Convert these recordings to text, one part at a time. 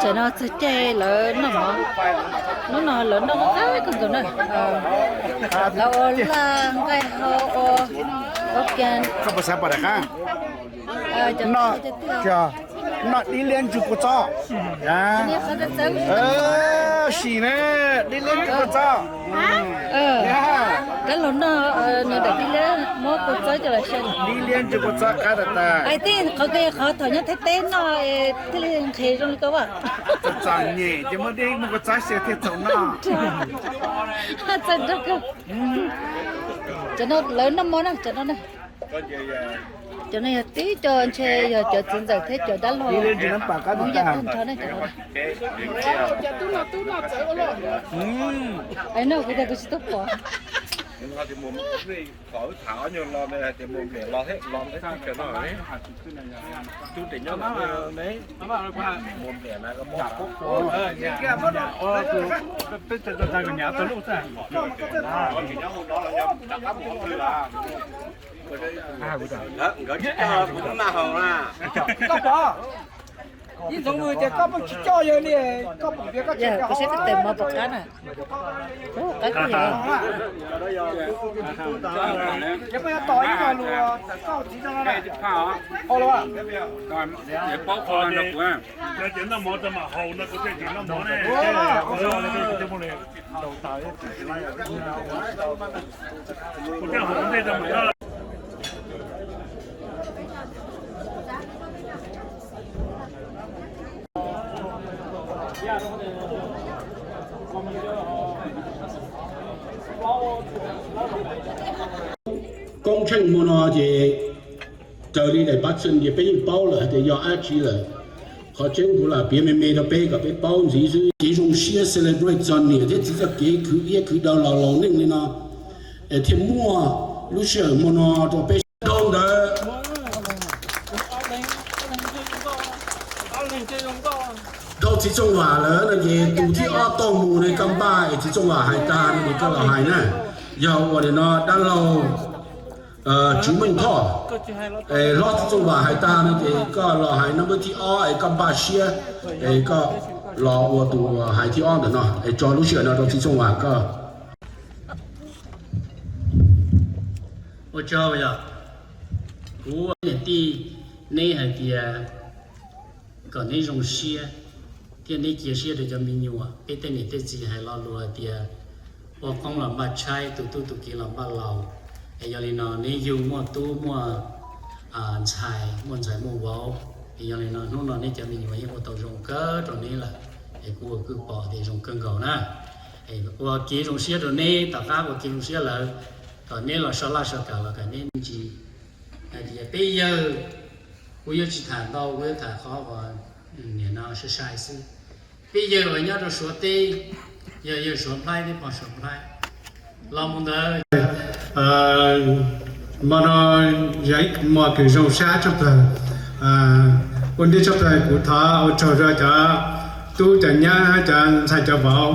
Tam no txog caij lawv noj mov, hnub no lawv noj qab kawg nkaus na. Lawv ua laj nqaij hau, ua, ua kiag. Noj dib liab ntsuj kua txob. Sim na, dib liab ntsuj kua txob. Kab laug noj nws daim dib liab muab kua txob coj los xyaw. Dib liab ntsuj kua txob qab tas tas. Hais tib qhov kws qhov thaum nyob Thaib teb noj thiaj li nqhis zoo li koj as. Txom nyem ces muab dib muab kua txob xyaw thiaj txaus noj. Txaus nrog kawg. Cov no lawv noj mov na, cov no na. Cov no yog tib co ntshe yog cov txiv ntxawm thiab cov dab laug Hmoob Yaj tag nrho na cov no. Ai no kuv tias kuv tsis tau pom. Nkawd tsis tau kuv tus naj haus na. Ib ntxoov tias koj pheej tsis coj yawg li, koj pom tias koj tsis, koj saib tej tes mov pom qab na. Qab kawg yog. Ces koj yuav tos ib nyuag lus koj txiv rau no na. Paub qhov no kuv, ces noj mov rau mam haus no, kuv thiaj tsis noj mov ne. Koob tsheej hmo no ces raws li daim pab txeem ces peb yeej paub lawm hais tias yog dab tsi lawm. Qhov tseeb kuv lam piav me me rau peb kom peb paub ntxiv xwb. Kev zoo siab celebrate txog niam thiab txiv txoj kev khwv iab khwv daw los laus neej li no, es thiaj muaj lub sij hawm hmo no rau peb sawv daws ntawd. Dhau txiv Txooj Vam lawm no ces tus thib ob toj mus ne, koj npaj es txiv Txooj Vam hais tag no ces koj los hais na. Yog ua li no dab laug Tswv Meej Thoj, hlob txiv Txooj Vam hais tag no ces koj los hais nab npawb thib ob es koj npaj siab es koj los ua tus hais thib ob ntawm no es tso lub sij hawm no rau txiv Txooj Vam koj. Ua tsaug yog kuv niam tij, neb hais tias kom neb zoo siab thiab neb cia siab rau cov me nyuam. Peb tej niam tej txiv hais lo lus hais tias ua qoob los npaj tshaib, tu tub tu kiv los npaj laus. Es yog li no neb yug muaj tub muaj ntxhais, muaj ntxhais muaj vauv, es yog li no hnub no neb cov me nyuam yeej ua tau zoo kawg rau neb lawm. Es kuv ua kwj pom tias zoo kawg nkaus na. Ua kev zoo siab rau neb, tom qab ua kev zoo siab lawm, kom neb los so laj so kam los kom neb ntsis. Hais tias peb yawg, kuv yuav tsis tham ntau, kuv yuav tham qhov uas nim no sai sai xwb. Peb yawg uas nyob rau Suav teb, yog yawg Suav Nplhaib thiab pog Suav Nplhaib los mus ntawd. Hmo no yog ib hmo kws zoo sab tshaj plaws, ua ntej tshaj plaws kuv thov ua tsaug rau cov tub cov nyab cov ntxhais cov vauv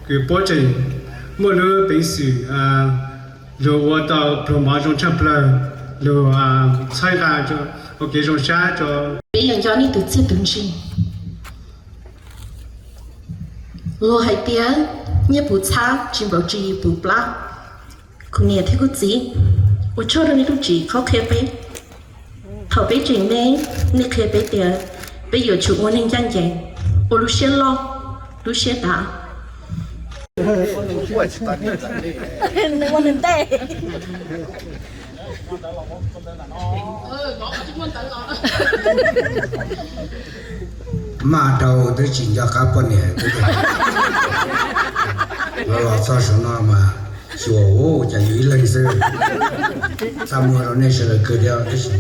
kws puab tseem muaj lub peev xwm lug ua tau pluas mov zoo tshaj plaws, lug txhawb nqa ua kev zoo sab rau peb yawg nco nej tus txiaj tus ntsig. Luag hais tias nyiaj puv txhab tsis npaum tsis puv plab. Kuv niam thiab kuv txiv, ua tsaug rau nej lub tsim qhov qhia peb. Thaum peb tseem me, nej qhia peb tias peb yuav tsum ua neeg ncaj ncees, ua lub siab loj, lub siab dav. Nws ua nws ntej. Maj dhau twb tsis nco qab poj niam, los los txog saum no mas xyuas ua cas yus ib leeg xwb. Txaj muag rau nej sawv daws kawg thiab, tab sis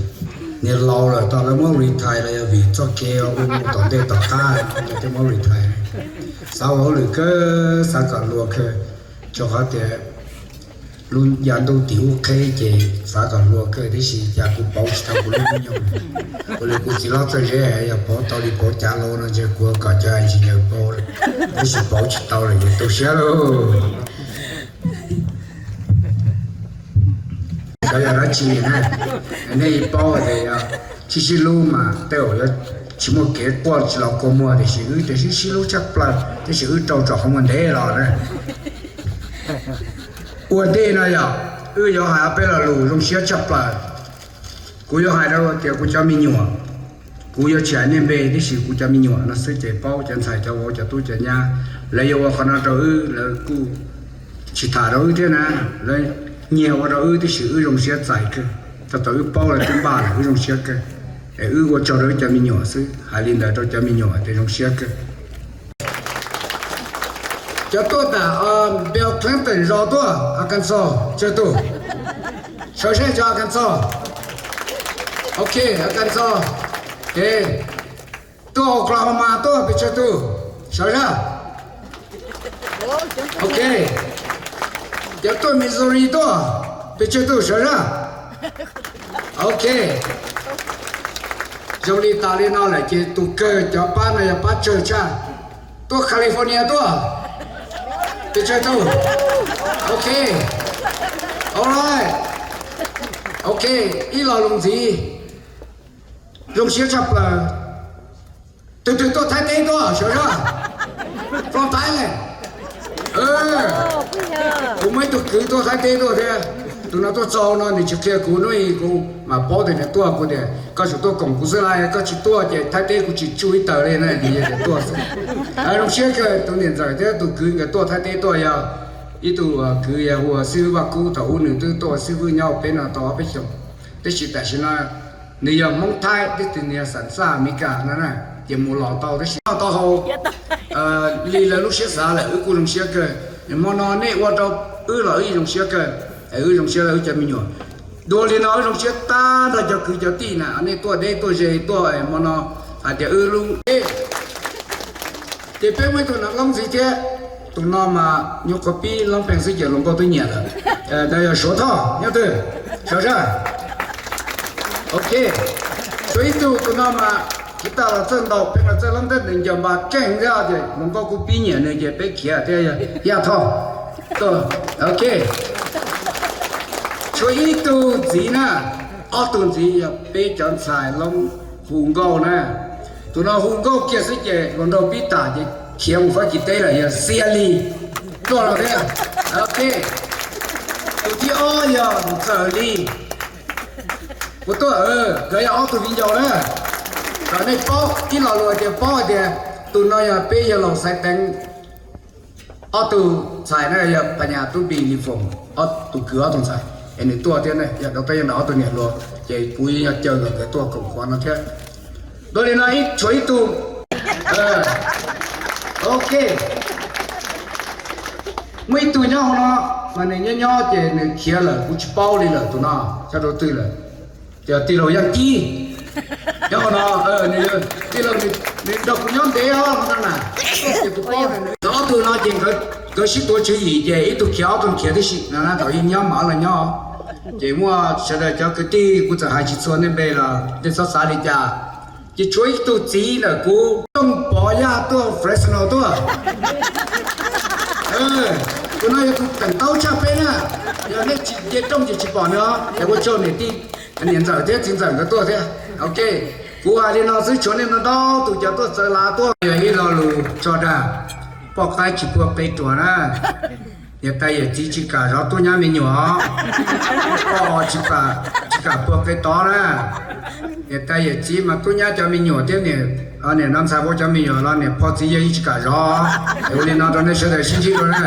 niag laus lawm tau lawv muab retire los yog vim txoj kev ua tom ntej tom qab lawv thiaj muab retire. Xav ua hauj lwm kawg, xav kom hluas kawg, rau qhov tias lub yav ntuj tim ub qheb ces xav kom hluas kawg, tab sis cas kuv pauv tsis tau kuv lub hnub nyoog. Kuv li kuv txiv hlob Txawj Zeb, yog pauv tau li pauv cav laus no ntshe kuv kom cov ntsis nyaws pauv, tab sis pauv tsis tau lawm ces tu siab lauj. Xyov yog dab tsi na, nej paub tias yog sib sib hlub mas tej zaum yuav tsis muaj kev quaj tsis los kua muag, tiam sis wb tias sib sib hlub tshaj plaws, tiam sis wb rau tso qhov muag ntev los na. Ua ntej no yog wb yuav hais ob peb lo lus zoo siab tshaj plaws. Kuv yuav hais rau tias kuv cov me nyuam, kuv yuav tsis hais nej npe, tiam sis kuv cov me nyuam no xwb ces paub, cov ntxhais cov vauv cov tub cov nyab, lawv yuav ua qhov no rau wb, lawv kuj tsis tham rau wb thiab na, lawv nyiag ua rau wb, tiam sis wb zoo siab txais kawg. Tau tau wb paub lawv twb npaj lawm, wb zoo siab kawg. Es wb ua tsaug rau wb cov me nyuam xwb, hais li ntawd rau cov me nyuam tias zoo siab kawg. Cov tuaj tam Bill Clinton zos tuaj Arkansas tsawg tug? Sawv zaj cov Arkansas. Ok, Arkansas. Ok. Tuaj Oklahoma tuaj pes tsawg tug? Sawv zaj. Ok. Cov tuaj Missouri tuaj pes tsawg tug? Sawv zaj. Ok. Zoo li tas li no lawm ces tus kawg cov pab no yog pab tsawg tshaj. Tuaj California tuaj pes tsawg tug? Ok. Alright. Ok, ib lo lus ntxiv zoo siab tshaj plaws. Tus twg tuaj Thaib teb tuaj sawv zaj? From Thailand. Kuv muaj ib tug kwv tuaj Thaib teb tuaj thiab. Tus no tuaj txog no nws tsis qhia kuv, hnub i kuv mam paub tias nws tuaj, kuv tias koj tsuas tuaj koom kuv xwb lauj, koj tsis tuaj ces Thaib teb kuv tsis tsuj ib taws li na, nws yog tias tuaj xwb. Zoo siab kawg, tus niam ntxawm thiab tus kwv nkawd tuaj Thaib teb tuaj, yog ib tug kwv yog hu ua xib hwb Vaj Kub, thaum ub nws twb tuaj xib hwb nyob peb no tau ob peb xyoos, tab sis tam sim no nws yog Hmoob Thaib, tib tug nws yog xam xaj Amelikas no na, ces mus los tau, tab sis noj tau hau li lawv lub siab xav lawm, wb kuj zoo siab kawg. Hmo no nej ua rau wb los wb zoo siab kawg, es wb zoo siab rau wb cov me nyuam. Dua li no wb zoo siab tag nrho cov kwv cov tij na, nej tuaj deb tuaj ze tuaj hmo no hais tias wb lub deb. Ces peb muaj ib tug no loob ntxiv thiab, tus no mas nyuam qhuav pib loob pees xwb ces hluas nkauj twb nyiam lawm. Ntawd yog Suav Thoj nyob twg? Sawv zaj. Ok. Tshuav ib tug, tus no mas khiav tag los txawj ntaus, peb los txawj loob ntej, nws ncaws npas keej thiab ces hluas nkauj kuj pib nyiam nws ces peb khiav thiab, yog Yaj Thoj. Ok. Tshuav ib tug ntxiv na, ob tug ntxiv yog peb cov ntxhais loob hu nkauj na. Tus no hu nkauj kiag xwb ces hluas nraug pib tham ces khiav mus Fab Kis teb lawm, yog Xia Lis. Tuaj los thiab. Ok. Tus thib ob yog Ntxawm Lis. Kuv tuaj, nkawd yog ob tug viv ncaus na. Kom nej paub ib lo lus tias paub hais tias tus no yog peb yawg laus Xaiv Teev ob tug ntxhais na, yog Phas Nyas Tub Npis Lis Foom, ob tug kwv ob tug ntxhais, es nws tuaj thiab ne, yog rau peb yog nram ob tug niam hluas, ces kuv yog caw nkawd tuaj koom qhuav no thiab. Dua li no ib tshuav ib tug. Ok. Muaj ib tug nyob hauv no, mas nws nyob nyob ces nws khiav lawm, kuv tsis paub li lawm tus no, xyov rau twg lawm. Ces tij laug Yaj Kib nyob hauv no, tij laug, nws nrog kuv nyob ntev os no na. Ces kuv paub, ob tug no ces nkawd sib tuav tswv yim ces ib tug khiav ob tug khiav tib si no na, thaum ub nyob mas los nyob. Ces muaj sawv daws cov kwv tij, kuv txawm hais tsis txhua nej npe los nej txhob xav li cas. Ces tshuav ib tug txiv ntawm kuv, Rooj Pov Yaj tuaj Fresno tuaj. Tus no yog tus teem taub tshaj peb na. Yog nej tsis nce rooj ces tsis pom nws os. Ces ua tsaug niam tij, niam ntxawm thiab txiv ntxawm nkawd tuaj thiab. Ok, kuv hais li no xwb, tshuav nej ntau ntau tus cov tuaj txawv lav tuaj. Yog ib lo lus tso dag, poj qaib tsis puag qe ruas na. Niam tais yawm txiv tsis kam zov tub nyab me nyuam, poj tsis kam, tsis kam puag qe tod na. Niam tais yawm txiv mas tub nyab cov me nyuam thiab niam, niam no ntxhais vauv cov me nyuam los niam pog txiv yawg yeej tsis kam zov. Es ua li no rau nej sawv daws sib ntsib dua na.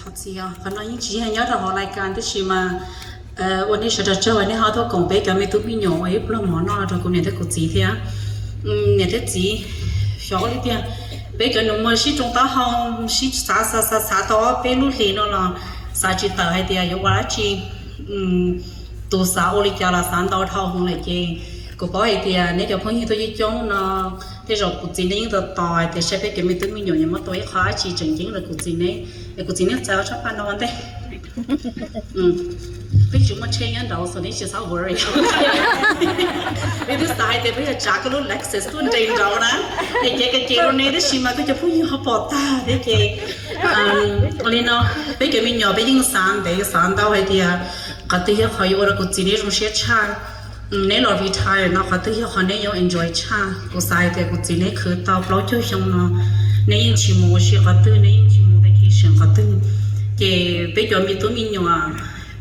Thov txim os, qhov no yeej tsis yog nyob rau hauv lais kas tab sis mas ua nej sawv daws tsaug uas nej ho tuaj koom peb cov me tub me nyuam ua ib pluag mov noj rau kuv niam thiab kuv txiv thiab. Niam thiab txiv, xyov ua li tiag, peb cov nus muag sib tsoo taub hau, sib xav xav xav xav tau ob peb lub hlis no los xav tsis tawm hais tias yuav ua dab tsi. Tus xav ua li cas los xav ntau dhau heev lawm ces kuv paub hais tias neb cov phooj ywg tuaj coob coob no, tej zaum kuv txiv neb yeej tos tos hais tias saib peb cov me tub me nyuam yuav muab tua ib qho dab tsi tseem ceeb rau kuv txiv neb, es kuv txiv neb txais ua tshaj paj no ua ntej. Peb tsis muaj tsheb nyob nraud xwb, neb tsis txhob worry. Peb twb xav hais tias peb yuav tsav koj lub Lexus tuaj nres nraud na, es ces ka ces rau neb, tab sis mas koj cov phooj ywg ho pom tag thiab ces li no, peb cov me nyuam peb yeej xav ntev xav ntau hais tias qhov twg yog qhov yuav ua rau kuv txiv neb zoo siab tshaj. Neb los retire no qhov twg yog qhov neb yuav enjoy tshaj? Kuv xav hais tias kuv txiv neb khwv tau plaub caug xyoo no, neb yeej tsis mus ua si qhov twg, neb yeej tsis mus vacation qhov twg. Ces peb cov me tub me nyuam,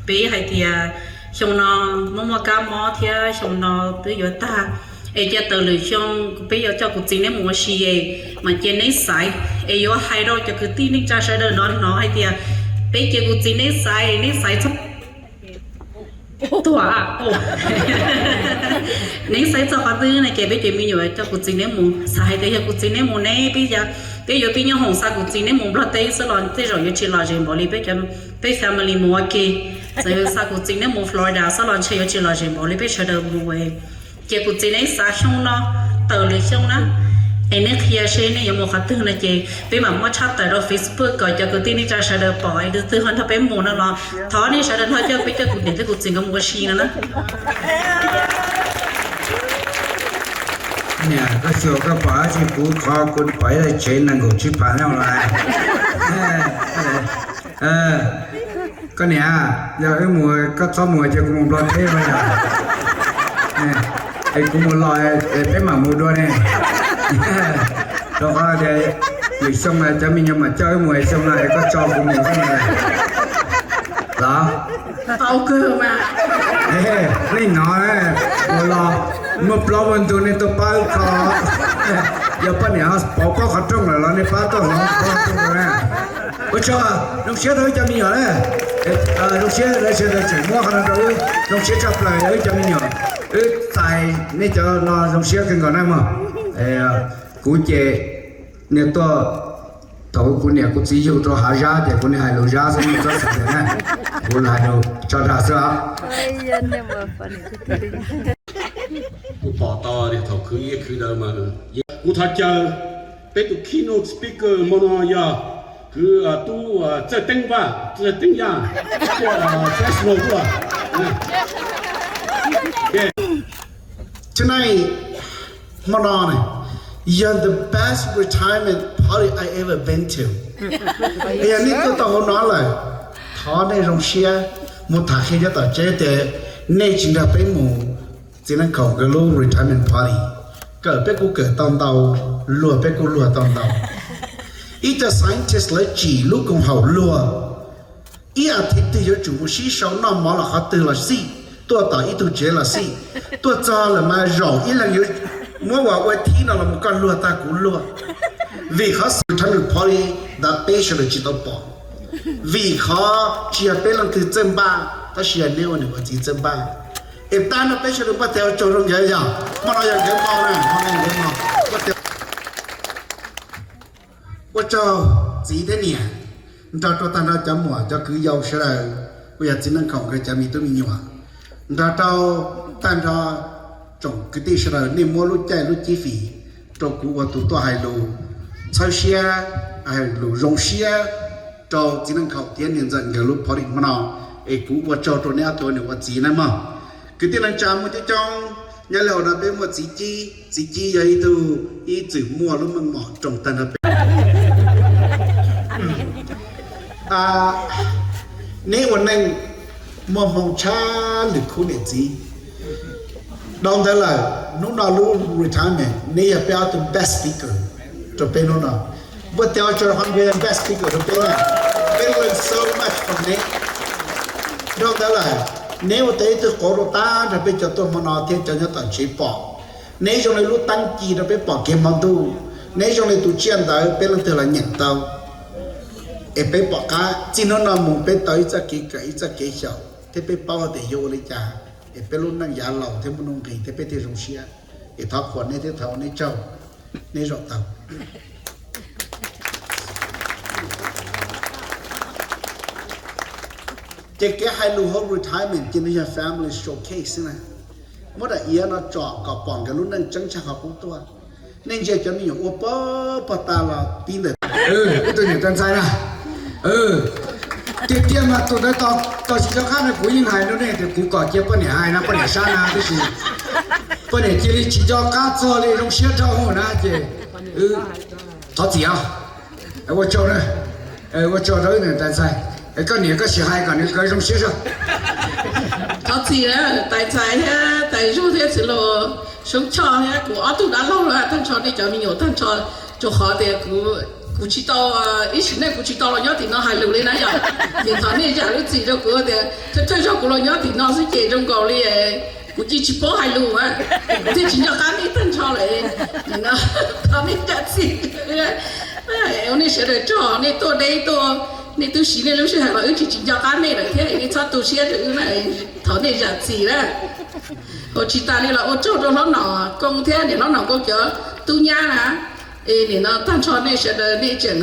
peb hais tias xyoo no muaj muaj kab mob thiab xyoo no twb yuav tag, es cia tawm lwm xyoo peb yuav coj kuv txiv neb mus ua si es mam cia neb xaiv. Es yuav hais rau cov kwv tij neej tsa sawv daws no hnov hais tias peb cia kuv txiv neb xaiv, neb xaiv txog tuag, neb xaiv txog qhov twg no ces peb cov me nyuam coj kuv txiv neb mus. Xav hais tias yog kuv txiv neb mus ne, peb, peb yuav pib nyob hoom xa kuv txiv neb mus Nplog teb xwb los tej zaum yuav tsis lom zem npaum li peb cov, peb family mus ua ke. Txawm xa kuv txiv neb mus Florida xwb los ntshe yuav tsis lom zem npaum li peb sawv daws mus. Ces kuv txiv neb xaiv xyoo no, tawm lwm xyoo na, es neb qhia seb neb yuav mus qhov twg no ces peb mam muab tshaj tawm rau Facebook kom cov kwv tij neej tsa sawv daws pom es tus twg ho nrog peb mus no los thov nej sawv daws nrog coj peb coj kuv niam thiab kuv txiv nkawd mus ua si no na. Niam, koj xyuas koj pom dab tsi? Kuv qhov kuv pom ib daim tsev nees nkaum tsib phav no los. Koj niam, yog wb mus koj txhob mus ces kuv mus Nplog teb no yog. Es kuv mus los es peb mam mus dua ne. Rau qhov tias lwm xyoo cov me nyuam mam coj wb mus, xyoo no es koj tso kuv mus xwb los. Tau kawg mas. Nej hnov, mus los muaj plaub muaj ntug nej tuaj pab wb kho. Yog poj niam pauv pob qhov rooj lawm los nej pab tuaj hloov pob qhov rooj na. Ua tsaug, zoo siab rau wb cov me nyuam na. Zoo siab, tseem muab qhov no rau wb, zoo siab tshaj plaws wb cov me nyuam. Wb txais nej cov no zoo siab kawg nkaus na mog. Kuv ces niag tuaj, thaum kuv niam kuv txiv yug rau hav zab ces kuv niag hais lus zab xwb, nej txhob xav tias na, kuv hais lus tso dag xwb os. Kuv pom tau tias thaum khwv ib khwv daws mas, kuv thov caw peb tus keynote speaker hmo no yog kwv tub Txawj Teeb Vaj, Txawj Teeb Yaj, tuaj Fresno tuaj. Tonight, hmo no yog the best retirement party I ever been to. Yog nej tuaj tau hauv no lawm, thov nej zoo siab mus tham qhia nyob tom tsev tias nej tsis nrog peb mus txiv neej khaum nkawd lub retirement party. Kawm peb kuj kawm tau ntau, luag peb kuj luag tau ntau. Ib co scientist lawv tsim lub koom haum luag, ib as thiv twg yuav tsum mus sib sau noj mov los qhov twg los xij, tuaj tom ib tug tsev los xij, tuaj txog lawm mas zaum ib leeg yuav muab ua ua thib no los mus koj luag tag kuv luag. Vim qhov retirement party ntawd peb sawv daws tsis tau pom, vim qhov tsis yog peb leej twg txawj npaj, tab sis yog neb ua niam ua txiv txawj npaj. Es tag no peb sawv daws npaj tes ua tsaug rau nkawd yog hmo no yog nkawd hmo na, hmo no nkawd hmo. Ua tsaug txiv thiab niam, nrog rau tag nrho cov muam cov kwv yau sawv daws uas yog txiv neej khaum nkawd cov me tub me nyuam, nrog rau tag nrho tsoom kwv tij sawv daws nej muab lub caij lub cib fim rau kuv ua tus tuaj hais lus txhawb siab, hais lus zoo siab rau txiv neej khaum thiab niam ntxawm nkawd lub party hmo no. Es kuv ua tsaug rau neb ob tug ua niam ua txiv na mog. Kwv tij neej tsa muaj coob coob, nyob li hauv no peb muaj txiv Cib, txiv Cib yog ib tug ib txwm muaj lub meej mom roos tag nrho peb. Neb ua neej muaj hmoo tshaj lwm khub niam txiv. Dhau ntawd lawm, hnub no lub retirement neb yog peb ob tug best speaker rau peb hnub no. Npuaj tes ua tsaug rau best speaker rau peb na. Peb learn so much from neb. Dhau ntawd lawm, neb ua tau ib tug qauv rau tag nrho peb cov tuaj hmo no thiab cov nyob tom tsev pom. Neb zoo li lub teeb ci rau peb pom kev hmo ntuj. Neb zoo li tus tsiaj ntawd peb leej twg los nyeem tau. Es peb pom qab txij hnub no mus peb tau ib txoj kev kawm ib txoj kev xyaum thiab peb paub hais tias yuav ua li cas es peb lub neej yav laus thiab muaj nuj nqis thiab peb thiaj zoo siab. Es thov qhuas neb thiab thov ua neb tsaug, neb zaum tau. Ces kev hais lus hauv retirement ces nws yog family showcase xwb na. Muab daim iav no tsom kom pom nkawd lub neej tseeb tshaj qhov qub tuaj. Nej ntsia cov me nyuam ua pog pog tas los pib ntawm ib tug nyuam tag ntxaib na. Tiag tiag mas tus ntawd tau tsis nco qab no kuv yeej hais rau nej tias kuv kom cia poj niam hais no poj niam sab na, tab sis poj niam cia li tsis nco qab txog li, zoo siab rau na ces thov txim os. Ua tsaug, ua tsaug rau tais ntxhais, koj niam koj sim hais kom nws zoo siab zog. Thov txim tais ntxhais thiab tais zug thiab txiv laus Soob Choj thiab kuv ob tug dab laug los tag nrho nej cov me nyuam tag nrho, rau qhov tias kuv tsis tau, ib sim neej kuv tsis tau los nyob tim no hais lus li na yom. Ces thov nej zam lub txim rau kuv tias thawj thawj zaug kuv los nyob tim no xwb ces zoo nkaus li kuv cia tsis paub hais lus, kuv thiaj tsis nco qab nej tag nrho lawm. Thov nej zam txim. Ua nej sawv daws tsaug, nej tuaj deb tuaj, nej twb siv nej lub sij hawm los wb tsis tsis nco qab nej lawm thiab, nej txhob tu siab rau wb na, thov nej zam txim na. Ua tsis tas li los ua tsaug rau hlob Nom Koob thiab niam hlob Nom Koob cov tub nyab na. Es nim no tag nrho nej sawv daws nej tseem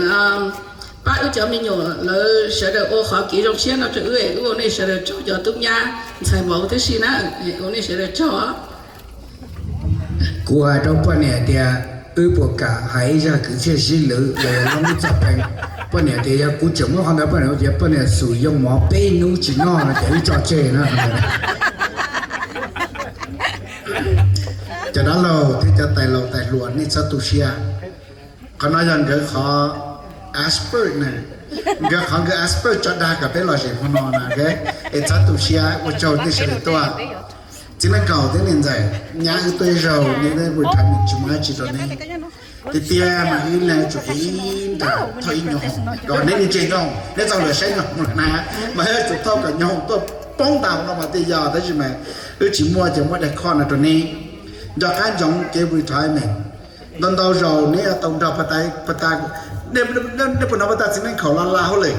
pab wb cov me nyuam lawv sawv daws ua qhov kev zoo siab no rau wb, wb ua nej sawv daws tsaug cov tub nyab ntxhais vauv tib si na, ua nej sawv daws tsaug. Kuv hais rau poj niam tias wb puas kam hais ib zaj kwv txhiaj sib lwv los yog lub txoj peev. Poj niam tias yog kuv tseem muab qhov ntawd, poj niam tias poj niam xum yoo mov peb hnub tsis noj no ces wb tso tseg na. Cov dab laug thiab cov tais laus tais hluas nej txhob tu siab. Qhov no yog nkawd qhov expert na, nkawd qhov nkawd expert tso dag kom peb los zem hmo no na, es txhob tu siab, ua tsaug nej sawv daws tuaj. Txiv Neej Kaum thiab niam ntxawm, nyab wb tuaj ib zaug, nej ua tham tsis muaj dab tsi rau nej. Tiag tiag mas wb leej tsum ib nra thauj ib nyuag hoom, kom neb ntse nyuag hoom, neb txog lawm saib nyuag hoom na, mas wb tsum thauj kom nyuag hoom tuaj poob ntau no mas thiaj yog, tab sis mas wb tsis muaj ces muab daim khoj no rau neb. Nco qab ntsoov kev retirement, ntau ntau zaus neb yuav tau nrog pab ta, nej puas hnov pab ta Txiv Neej Kaum los la hauj lwm?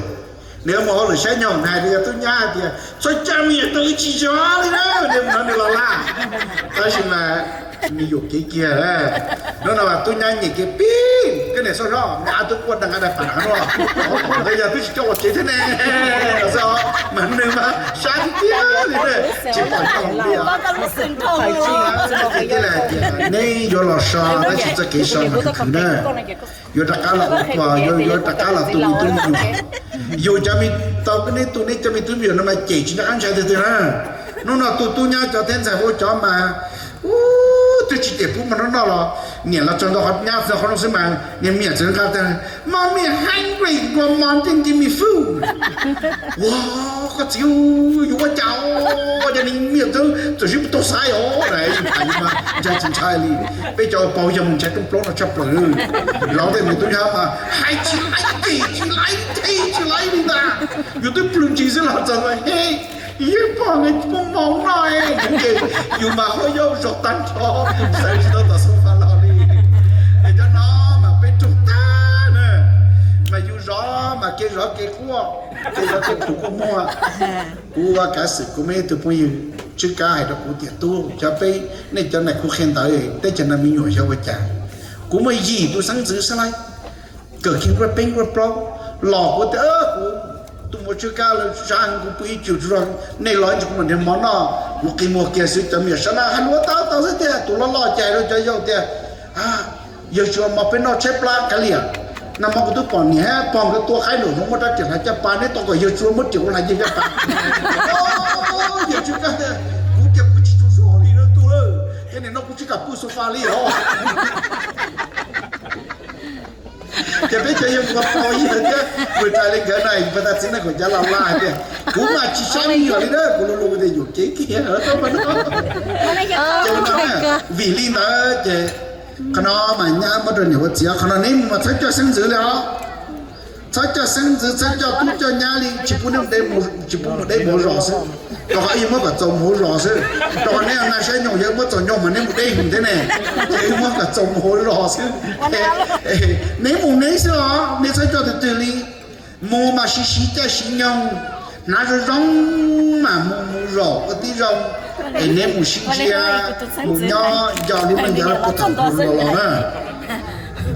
Nws yuav mus hauj lwm saib nyuag hoom hais rau yog tub nyab hais tias txhob coj me nyuam tau wb tsis zov li na, nws hnov nws los la. Tab sis mas nws yuam kev kiag, hnub no mas tub nyab nyiam kev pib, koj niam txhob zov, nws a tub quaj daj nqaij daj pam no, yog twb tsis coj los tsev thiab ne, mas nws mas sab tiag tiag li, tsis pom coj li os. Neb yuav los so tab sis txoj kev so mas khwv khwv na, yuav rov qab los ua pog, yuav rov qab los tu me tub me nyuam. Yus cov me, tau neb tu neb cov me tub me nyuam no mas cem tsis nco qab ntshai tiag tiag na. Hnub no tus tub nyab cov thiab ntxhais hauv cov mas twb tsis cem pub mov noj noj los niam los txog ntawm qhov nyab txog qhov no xwb mas niam miam txawm nqa tias, Mommy hungry, go mom didn't give me food. Ua, koj txiv, yus ua cas, ua cas niam miam txawm sib tau xaiv os, ntshai tsis ntshai li. Peb cov ua paug yog mus ntshai rooj plaub no tshaj plaws. Laus tej mus tub nyab mas hais tsis laib, cem tsis laib, the tsis laib li ntag. Yus twb plhws ntsis xwb los txog mas he, yus pog nws muaj mov noj, yus mas ho yau zog tag nrho, xaiv tsis tau tom sofa los li. Es cov no mas peb raug tag na, mas yus zov mas kev zov kev quaj, kev zov kev plhws kuj muaj. Kuv ua kav xwm kuv muaj ib tug phooj ywg Tswb Kab hais rau kuv tias, Tub, cov peb, nej cov neeg kuv qhia ntawd teb chaws no me nyuam xyov ua cas. Kuv muaj yim tus xeeb ntxwv xwb lauj, kawm kiag nkuaj peb nkuaj plaub los kuv tias, Kuv tus muam Tswb Kab lawv sab heev, kuv pw ib tsug tsuag, nej los ib tsug kuv mam nrhiav mov noj. Kuv qi muag kiag xwb, cov me nyuam sab laj hais lus tau tau xwb tiag, tus loj loj cas rau cov yau tias, Yawg Tswb, mov peb noj tshaib plab kav liam. Nag hmo kuv twb pom niam pog nkawd tua qaib nraum zoov muab rab riam hlais caj pas, neb tos kom Yawg Tswb muab riam ua hlais yawg caj pas. Yawg Tswb Kab tias, Kuv tias kuv tsis tshua zog li no tus lawm, ces nim no kuv tsis kam pw sofa li os. Ces peb cov yawg ua pog yawg thiab mus rais li nkawd na, pab tas txiv neej kom cov laus laj tias, Kuv mas tsis saib me nyuam li na, kuv lu lu tias yuam kev kiag. Ces vim li ntawd ces qhov no mas nyab muab rau niam ua txiv, qhov no neb mus mas txhob coj xeeb ntxwv li os. Txhob coj xeeb ntxwv, txhob coj tub coj nyab li, tsis pub neb, tsis pub mus deb mus hauv zos xwb. Rau qhov yog muab kom txaus mus hauv zos xwb, rau qhov neb yog nag siab nyoog, yog muab txaus nyoog mas neb mus deb heev thiab ne. Ces muab kom txaus mus hauv zos xwb. Neb mus neb xwb os, neb txhob coj twg twg li. Mus mas siv siv caij siv nyoog, hnav zoo zoo mas mus mus zaum ua tib zoo, es neb mus sib ntsia, mus nyob nco li muaj nco puag thaum kuv los los na.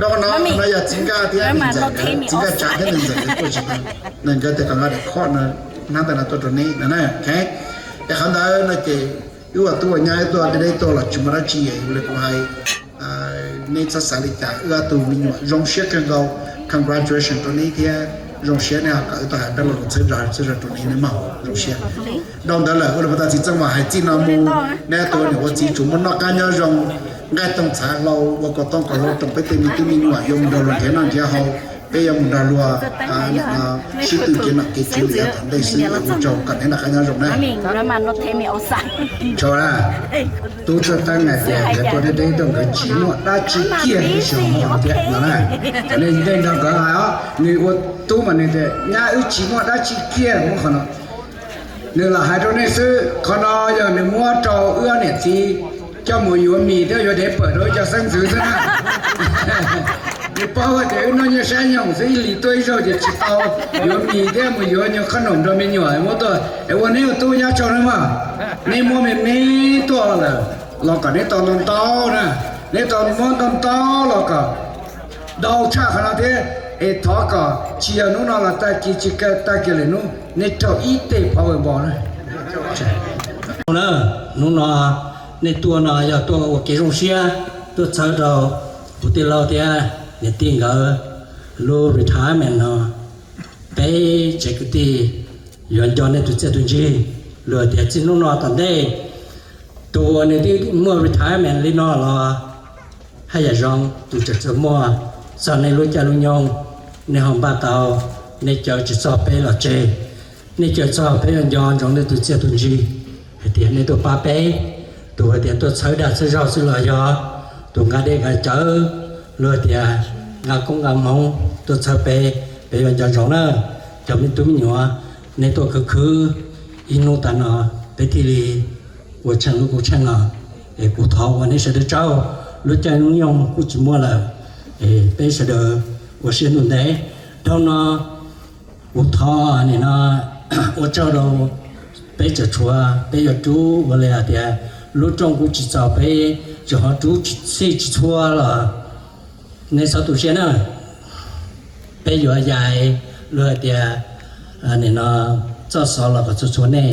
Rau qhov no, no yog txiv Nkaj thiab niam ntxawm, txiv Nkaj Tsav thiab niam ntxawm nkawd tuaj tsis tau, nkawd tias kom nqa daim khoj no hnab ntawm no tuaj rau neb no na. Es qhov ntawd no ces wb ua tub ua nyab wb tuaj deb deb tuaj los tsis muaj dab tsi, li kuv hais, neb txhob xav li cas, wb ob tug me nyuam zoo siab kawg nkaus, congratulation rau neb thiab. Zoo siab nej ho kawm tau hais peb lo lus txhawb zog txhawb zog rau nej, nej mog, zoo siab. Dhau ntawd lawm ua li pas tas txiv Txooj Vam hais txij no mus, nej tus niam ua txiv tsuas muaj noj qab nyob zoo, nqaij toog txhav hlau, ua kom tooj kom hlau rau peb tej me tub me nyuam yuav mus nrog luag nrhiav noj nrhiav haus, peb yuav mus nrog luag sib tw kev nom kev tswv li yav tom ntej xwb. Ua tsaug kom nej noj qab nyob zoo na. Tsaug na. Tub txawj teeb hais tias nkawd tuaj deb deb tuaj nkawd tsis muaj dab tsi kiag, tsis hais tias no na. Cov nej ntej nrog nkawd hais os, nws ua tub mas nws tias nyab wb tsis muaj dab tsi kiag, muab qhov no. Nws lam hais rau nej xwb, qhov no yog nws muab rau wb niam txiv coj mus yuav mis thiab yuav dev pawm rau wb cov xeeb ntxwv xwb na. Nws paub hais tias wb noj nyiaj saib nyoog xwb, ib hlis tuaj ib zaug ces tsis tau yuav mis thiab mus yuav nyuag qhob noom nrog me nyuam muab tuaj. Es ua neb ua tub nyab tsaug na mog, neb muab me me tuaj lawm los kom neb tau ntau ntau na, neb tau muab ntau ntau los kom ntau tshaj qhov no thiab. Es thov kom tsis yog hnub no los tag kis, tsis tag kis lwm hnub nej raug ib teg phov npo na. Hnub no nej tuaj no yog tuaj ua kev zoo siab, tuaj txhawb rau kuv tij laug thiab niam tij nkawd lub retirement no. Peb tsev kwv tij yuav nco nej tus txiaj tus ntsig, luag tias txij hnub no tom ntej tus uas nws twb muaj retirement li no los haj yam zoo, tus tseem txawj muaj, txog nej lub caij lub nyoog nej ho npaj tau, nej caw tsis txog peb los tseg, nej caw txog peb yuav nco ntsoov nej tus txiaj tus ntsig hais tias nej tuaj pab peb. Tus hais tias tuaj txhawb dag txhawb zog xwb los yog, tus nqa dej nqa cawv, luag tias nqa koob nqa hmoov tuaj txhawb peb, peb yuav nco ntsoov na. Cov me tub me nyuam, nej tuaj khwv khwv ib hnub tas no, peb thiaj li ua tsheej lub koob tsheej no. Es kuv thov ua nej sawv daws tsaug, lub caij lub nyoog kuj tsis muaj lawm, es peb sawv daws ua siab ntuj ntev. Dhau no kuv thov nim no ua tsaug rau peb tseem tshuav peb yuav rub ua li hais tias lub rooj kuj tsis txaus peb tseem ho rub txhij tsis txhua los nej txhob tu siab na. Peb yuav yais luag hais tias nim no txoj xov los kom txhua txhua nej,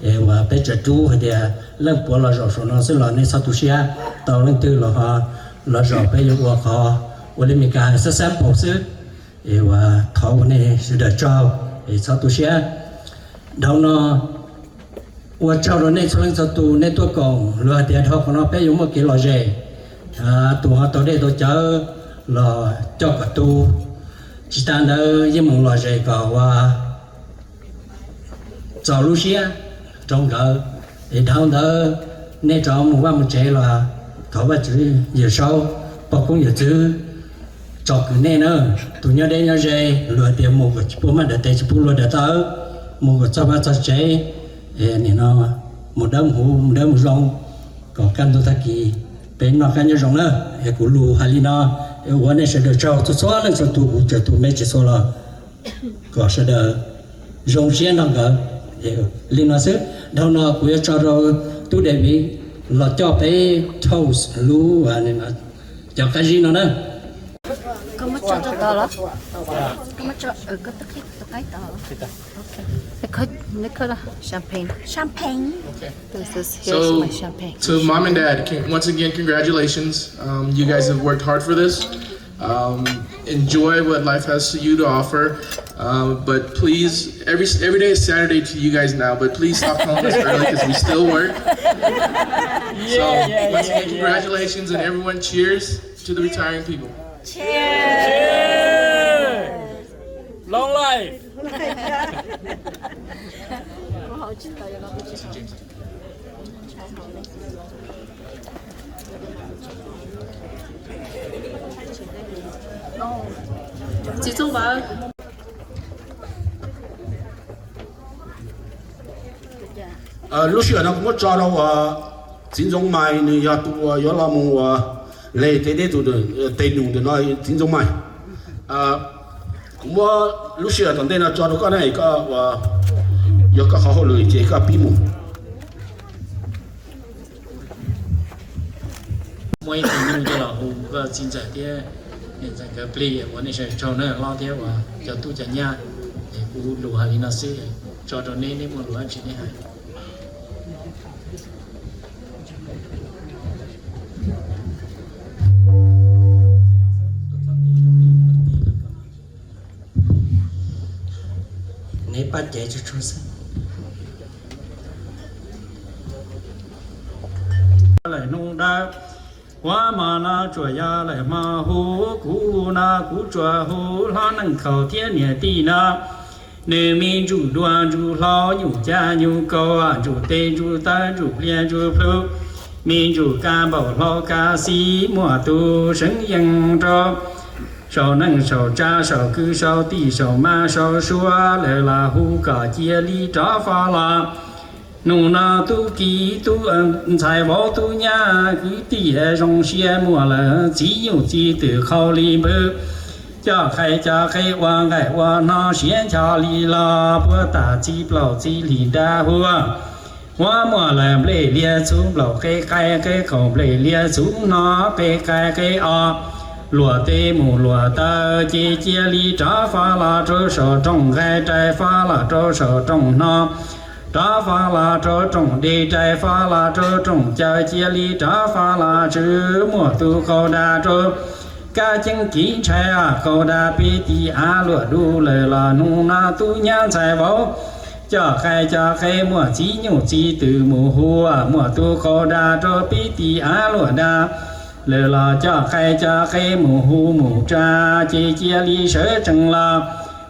es uas peb tseem rub hais tias leej puav los zaum saum no xwb los nej txhob tu siab, tau leej twg los ho los zaum peb yuav ua qhov ua li Meskas hais xab xab paus xwb. Es uas thov ua nej sawv daws tsaug, es txhob tu siab. Dhau no ua tsaug rau nej txhua leej txhua tus nej tuaj koom, luag hais tias dhau qhov no peb yuav muaj kev lom zem, tus ho tau dej tau cawv los coj kom tu. Tsis tas ntawd yeej mus lom zem kom ua txaus lub siab rau nkawd. Es dhau ntawd nej rov mus vaj mus tsev los thov Vajtswv Yawm Saub poj koob yawm txwv tsom kwm nej na. Tus nyob deb nyob ze, luag hais tias mus kom tsis pub maj daim tes tsis pub luag daim taw, mus kom txog vaj txog tsev, nim no mus dawb mus huv mus dawb mus zoo, kom kaj ntug tag kis peb noj qab nyob zoo na. Es kuv lus hais li no, es ua nej sawv daws tsaug txhua txhua leej txhua tus, kuv tseem tu me tsis txhua los kom sawv daws zoo siab nrog nkawd. Li no xwb, dhau no kuv yuav tso rau tub David los coj peb toast lub cov qab zib no na. Champagne. This is, here's my champagne. So, to mom and dad, can, once again, congratulations. Um, you guys have worked hard for this. Um, enjoy what life has to you to offer. Um, but please, every every day is Saturday to you guys now. But please stop calling us early because we still work. So, once again, congratulations and everyone, cheers to the retiring people. Cheers. Long life. Txiv Txooj Vam. Lub sij hawm no kuv muab tso rau uas txiv Ntxoov Mais, nws yog tus uas yuav los mus uas le tej dej tus tes num ntawm no, txiv Ntxoov Mais. Kuv muab lub sij hawm tom ntej no tso rau koj na, koj uas yog koj qhov hauj lwm ces koj pib mus. Muaj ib tug nyuj coj los hu koj txiv ntxawm thiab niam ntxawm nkawd plig, ua nej sawv daws tsaug na hlob thiab uas cov tub cov nyab. Es kuv lus hais li no xwb, tso rau neb, neb muaj lus dab tsi neb hais. Neb pab caiv tsuag tsuag xwb. Lawm hnub dawb, ua hmo no tsuas yog lawm hmo hu, kuv hu no kuv tsuas hu hlob Neej Khaus thiab niam tij no. Nws me ntsuj duav ntsuj hlauv, nyuj cab nyuj kaus, ntsuj tes ntsuj taw, ntsuj pliag ntsuj plhu, me ntsuj kab npaum hlau kab xis, muaj tus seev yees rau saum neej saum tsav, saum kwv saum tij, saum mab saum suav, lawv los hu kom cia li rov faj los. Hnub no tub ki tub ntxhais vauv tub nyab kwv tij zoo siab muaj lawm txiv nyuj txiv twm qhau li npwv, coj qhai cov qe ua nqaij ua hno siav ncho li los, puag tam txiv plaub txiv hlis dab huab, huab muaj lawm nplej liag txhuv nplaum qe qaib qe qaum nplej liag txhuv hno qe qaib qe os, luam teb mus luam taw ces cia li rov faj los rau saum rooj nqaij, rais faj los rau saum rooj hno, rov faj los rau rooj dej, rais faj los rau rooj caw, cia li rov faj los tswv muaj tus qaug dag rau kab ceeb kiv ntshai, qaug dag peb ti av luam dub, lawv los hnub no tub nyab ntxhais vauv coj qai cov qe, muaj txiv nyuj txiv twm mus hu, muaj tus qaug dag rau peb ti av luam dag, lawv los coj qai cov qe mus hu mus tsa, ces cia li sawv tsees los,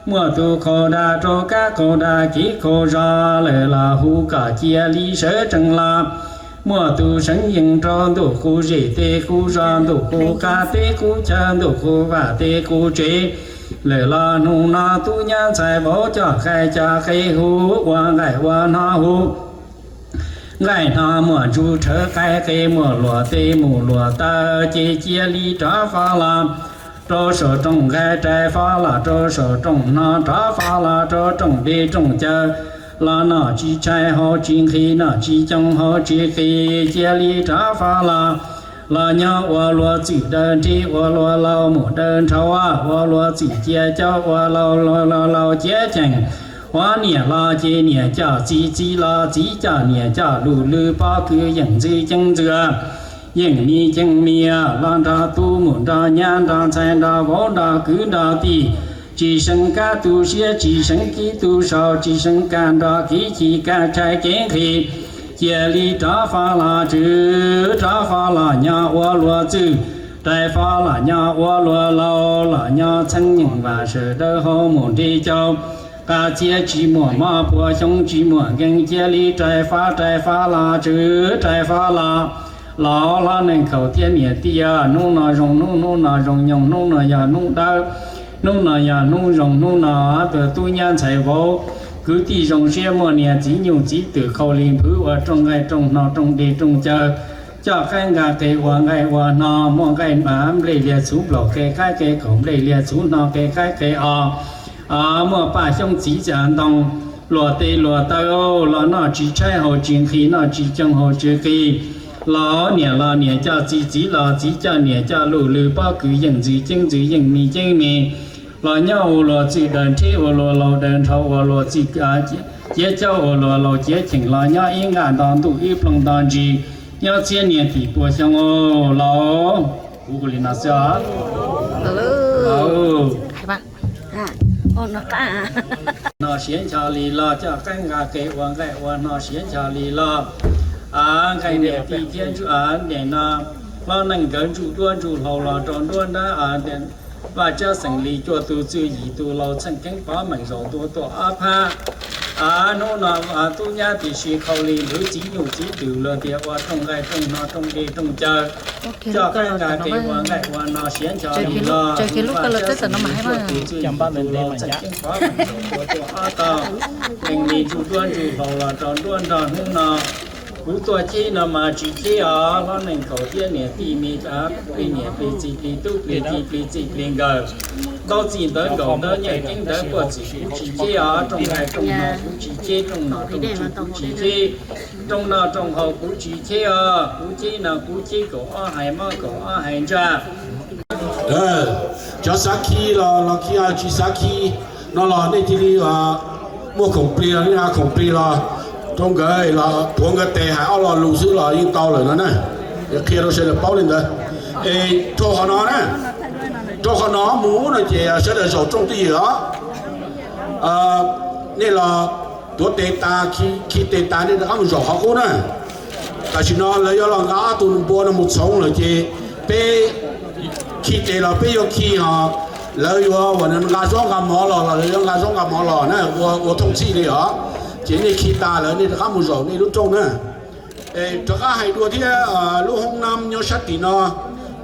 muaj tus qaug dag rau kab qaug dag kev qaug zog, lawv los hu kom cia li sawv tsees los, muaj tus seev yees rau ntuj qub zej teb qub zos, ntuj qub qab teb qub chaw, ntuj qub vaj teb qub tsev, lawv los hnub no tub nyab ntxhais vauv coj qai cov qe hu, ua nqaij ua hno hu. Nqaij hno muaj ntsuj rhawv qaib qe, muaj luam teb mus luam taw, ces cia li rov faj los rau saum rooj nqaij, rais faj los rau saum rooj hno, rov faj los rau rooj dej rooj caw, los noj tsis tshaib haus tsis nqhis, noj tsis coob haus tsis qis, cia li rov faj los. Los nyob ua luag txwj daws nrheb ua luag laus mus daws nraud, ua luag txwj cia caub ua laus laus cia cheem. Ua niam los ces niam coj txiv, txiv los txiv coj niam, coj luj lwj pob kws yeej ntxwg ceeb ntxwg, yeej mi ceeb mi, los nrog tub mus nrog nyab nrog ntxhais nrog vauv nrog kwv nrog tij, tsis seev kab tu siab tsis seev kev tu sau, tsis seev kab nrog kev chim kab tshaib kev nqhis, cia li rov faj los tswv, rov faj los nyob ua luag txwj, rais faj los nyob ua luag laus, los nyob txheeb yeej vam sawv daws hauv mus nrhiav caug, qab txhiab tsis muaj mob puas xyoo tsis muaj nkeeg, cia li rais faj rais faj los tswv rais faj los. Los hlob Neej Khaus thiab niam tij, hnub no zoo hnub, hnub no zoo nyoog, hnub no yog hnub dawb, hnub no yog hnub zoo, hnub no tus tub nyab ntxhais vauv kwv tij zoo siab muaj niam txiv nyuj txiv twm qhau li npwv ua rooj nqaij rooj hno rooj dej rooj caw, coj qaib nqa qe ua nqaij ua hno, muaj nqaij nplej liag txhuv nplaum qe qaib qe qaum nplej liag txhuv hno qe qaib qe os, muaj paj xyoob txiv ntoo luam tes luam taw, los noj tsis tshaib haus tsis nqhis, noj tsis coob haus tsis qis. Los niam los niam coj txiv, txiv los txiv coj niam, coj luj lwj pob kws yeej ntxwg ceeb ntxwg, yeej mi ceeb mi, los nyob ua luag txwj daws nrheb ua luag laus daws nraud, ua luag txwj ciav caub ua luag laus ciav cheem, los nyob ib nqaj nto ntuj ib ploog nto ntsis, nyob txhiab niag tim puas xyoo laus. Kuv hu li no xwb. No siav ncho li los, coj qaib nqa qe ua nqaij ua hno siav ncho li los. Nqaij niam tij thiab ntsuj, niam no hlob Neej nkawd ntsuj duab ntsuj hlauv los rau nruab nrab, Vaj Tsab xeem Lis cuaj tus txwj yim tus laus txheej keeb pov meem zaum ntua tuaj ob phab. Hnub no tub nyab tiam sis qhau li npwv txiv nyuj txiv twm luag tias ua rooj nqaij rooj hno rooj dej rooj caw, coj qaib nqa qe ua nqaij ua hno siav ncho li los. Vaj Tsab xeem Lis cuaj tus txwj yim tus laus txheej keeb pov meem zaum ntua tuaj ob tog, neeg li ntsuj duab ntsuj hlauv los rau nruab nrog hnub no. Kuv tuaj cheb no mas tsis cheb os, hlob Neej Khaus thiab niam tij me, plig niam plig txiv plig tub plig ki plig txij plig nkawm, ntaub txij ntawv nkaus ntawv nyiaj keeb ntawv puaj txwm kuv tsis cheb os, rooj nqaij rooj hno kuv tsis cheb, rooj nom rooj tswv kuv tsis cheb, rooj noj rooj haus kuv tsis cheb os, kuv cheb no kuv cheb kaum ob hais mob kaum ob hais ntsaj. Cov xav khi los los khi, tsis xav khi no los nej cia li muaj khoom plig los nej a khoom plig los rau nkawd los tuav nkawd tes hais ob lo lus xwb los yeej tau lawm no na. Qhia rau sawv daws paub li ntawd. Es rau qhov no na, rau qhov no mus no ces sawv daws zaum rooj twj ywm os. Nej los tuav tes tas, khi tes tas nej rov qab mus zaum qhov qub na. Tam sim no lawv yuav los nqa ob tug npua no mus txhoov lawm ces peb khi tes los peb yuav khi os. Lawv yuav ua nqa zaub nqa mov los los lawv yuav nqa zaub nqa mov los na, ua ua thooj txhij li os. Ces nej khi tas lawm nej rov qab mus zaum nej lub rooj na. Rov qab hais dua thiab, lub hoob nab nyob sab tid no,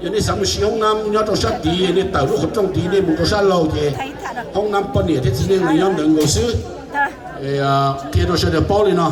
yog nej xav mus siv hoob nab nyob rau sab tid, nej tawm lub qhov rooj tid nej mus rau sab laug ces hoob nab poj niam thiab txiv neej nws nyob ntawd nkaus xwb. Qhia rau sawv daws paub li no.